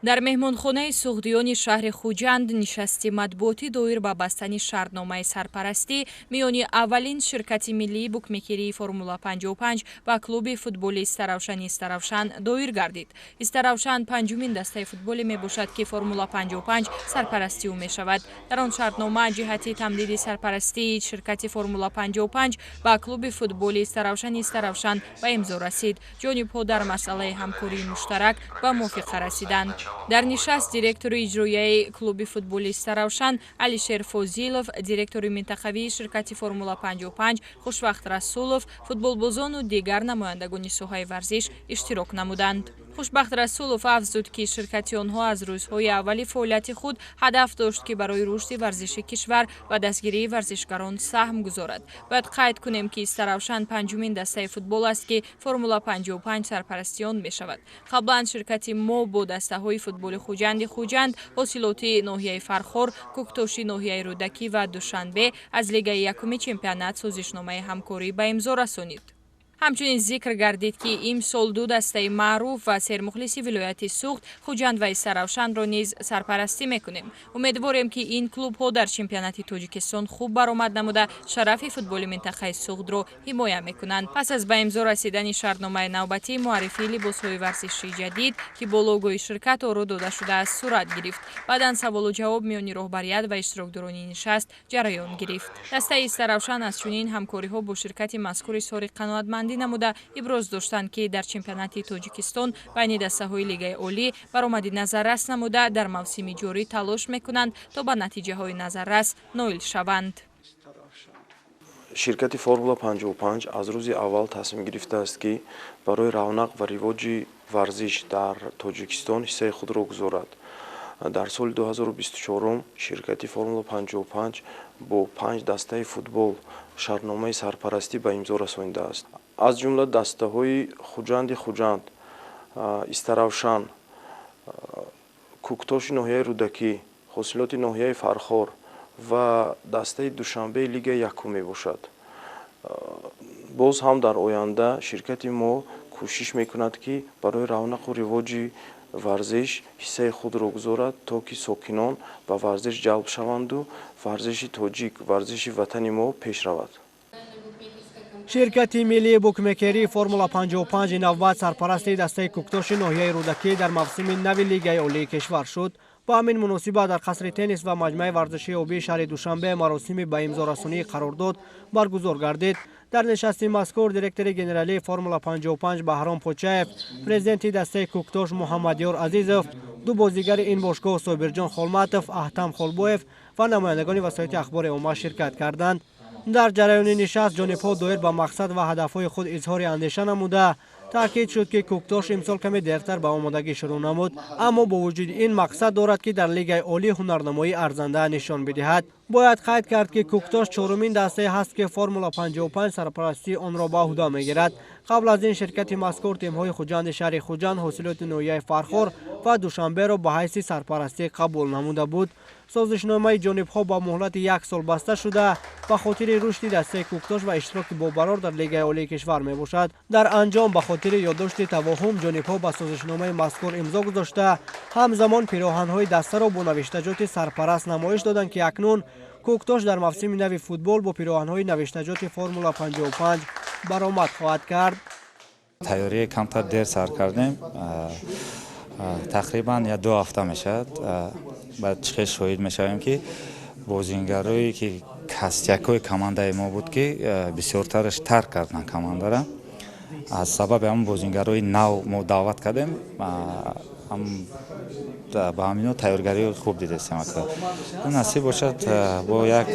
Дар меҳмонхонаи Суғдиёни шаҳри Хуҷанд нишасти матбуотӣ доир ба бастани шартномаи сарпарастӣ миёни аввалин ширкати миллии букмекерии Формула 55 ва клуби футболи Истаравшани Истаравшан доир гардид. Истаравшан панҷумин дастаи футболе мебошад, ки Формула 55 сарпарастии ӯ мешавад. Дар он шартнома ҷиҳати тамдиди сарпарастии ширкати Формула 55 ба клуби футболи Истаравшани Истаравшан ба имзо расид. Ҷонибҳо дар масъалаи ҳамкории муштарак ба мувофиқа расиданд. Дар нишаст директори иҷроияи клуби футболи Истаравшан Алишер Фозилов, директори минтақавии ширкати Формула 55 Хушвахт Расулов, футболбозону дигар намояндагони соҳаи варзиш иштирок намуданд. Хушбахт Расулов афзуд, ки ширкати онҳо аз рӯзҳои аввали фаъолияти худ ҳадаф дошт, ки барои рушди варзиши кишвар ва дастгирии варзишгарон саҳм гузорад. Бояд қайд кунем, ки Истаравшан панҷумин дастаи футбол аст, ки Формула 55 сарпарастии он мешавад. Қаблан ширкати мо бо дастаҳои футболи Хуҷанди Хуҷанд, Ҳосилоти ноҳияи Фархор, Кӯктоши ноҳияи Рӯдакӣ ва Душанбе аз лигаи якуми чемпионат созишномаи ҳамкорӣ ба имзо расонид. Ҳамчунин зикр гардид, ки имсол ду дастаи маъруф ва сермухлиси вилояти Суғд, Хуҷанд ва Истаравшанро низ сарпарастӣ мекунем. Умедворем, ки ин клубҳо дар чемпионати Тоҷикистон хуб баромад намуда, шарафи футболи минтақаи Суғдро ҳимоя мекунанд. Пас аз ба имзо расидани шартномаи навбатӣ, муаррифии либосҳои варзишии ҷадид, ки бо логои ширкат оро дода шудааст, сурат гирифт. Баъдан саволу ҷавоб миёни роҳбарият ва иштирокдорони нишаст ҷараён гирифт. Дастаи Истаравшан аз чунин ҳамкориҳо бо ширкати мазкур изҳори қаноатмандӣ намуда, иброз доштанд, ки дар чемпионати Тоҷикистон байни дастаҳои лигаи олӣ баромади назаррас намуда, дар мавсими ҷорӣ талош мекунанд, то ба натиҷаҳои назаррас ноил шаванд. Ширкати Формула 55 аз рӯзи аввал тасмим гирифтааст, ки барои равнақ ва ривоҷи варзиш дар Тоҷикистон ҳиссаи худро гузорад. Дар соли 2024 ширкати Формула 55 бо панҷ дастаи футбол шартномаи сарпарастӣ ба имзо расонидааст, аз ҷумла дастаҳои Хуҷанди Хуҷанд, Истаравшан, Кӯктоши ноҳияи Рӯдакӣ, Ҳосилоти ноҳияи Фархор ва дастаи Душанбеи лигаи якум мебошад. Боз ҳам дар оянда ширкати мо кӯшиш мекунад, ки барои равнақу ривоҷи варзиш ҳиссаи худро гузорад, то ки сокинон ба варзиш ҷалб шаванду варзиши тоҷик, варзиши ватани мо пеш равад. Ширкати миллии букмекерии Формула 55 навбат сарпарасти дастаи Кӯктоши ноҳияи Рӯдакӣ дар мавсими нави лигаи олии кишвар шуд. Ба ҳамин муносибат дар қасри теннис ва маҷмӯаи варзишии обии шаҳри Душанбе маросими ба имзорасонии қарордод баргузор гардид. Дар нишасти мазкур директори генералии Формула 55 Баҳром Почаев, президенти дастаи Кӯктош Муҳаммадёр Азизов, ду бозигари ин бошгоҳ Собирҷон Холматов, Аҳтам Холбоев ва намояндагони васоити ахбори омма ширкат карданд. Дар ҷараёни нишаст ҷонибҳо доир ба мақсад ва ҳадафҳои худ изҳори андеша намуда, таъкид шуд, ки Кӯктош имсол каме дертар ба омодагӣ шурӯъ намуд, аммо бо вуҷуди ин мақсад дорад, ки дар лигаи олӣ ҳунарнамоии арзанда нишон бидиҳад. Бояд қайд кард, ки Кӯктош чорумин дастае ҳаст, ки Формула 55 сарпарастии онро ба ӯҳда мегирад. Қабл аз ин ширкати мазкур тимҳои Хуҷанди шаҳри Хуҷанд, Ҳосилоти ноҳияи Фархор ва Душанберо ба ҳайси сарпарастӣ қабул намуда буд. Созишномаи ҷонибҳо ба муҳлати як сол баста шуда, ба хотири рушди дастаи Кӯктош ва иштироки бобарор дар лигаи олии кишвар мебошад. Дар анҷом ба хотири ёддошти тавоҳум ҷонибҳо ба созишномаи мазкур имзо гузошта, ҳамзамон пироҳанҳои дастаро бо навиштаҷоти сарпараст намоиш доданд, ки акнун Кӯктош дар мавсими нави футбол бо пироҳанҳои навиштаҷоти Формула 55 баромад хоҳад кард. Тайёрии камтар дер сар кардем, тақрибан я 2 ҳафта мешавад. Баъд чӣ хел шоҳид мешавем, ки бозингарое ки костякҳои командаи мо буд, ки бисёртараш тарк карданд командара. Аз сабаби ҳамн бозингарои нав мо даъват кардем, ба ҳамино тайёргарии хуб дидестем. Насиб бошад, бо як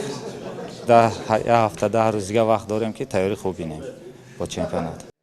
ҳафта 10 рӯз дига вақт дорем, ки тайёрӣ хуб бинем бо чемпионат.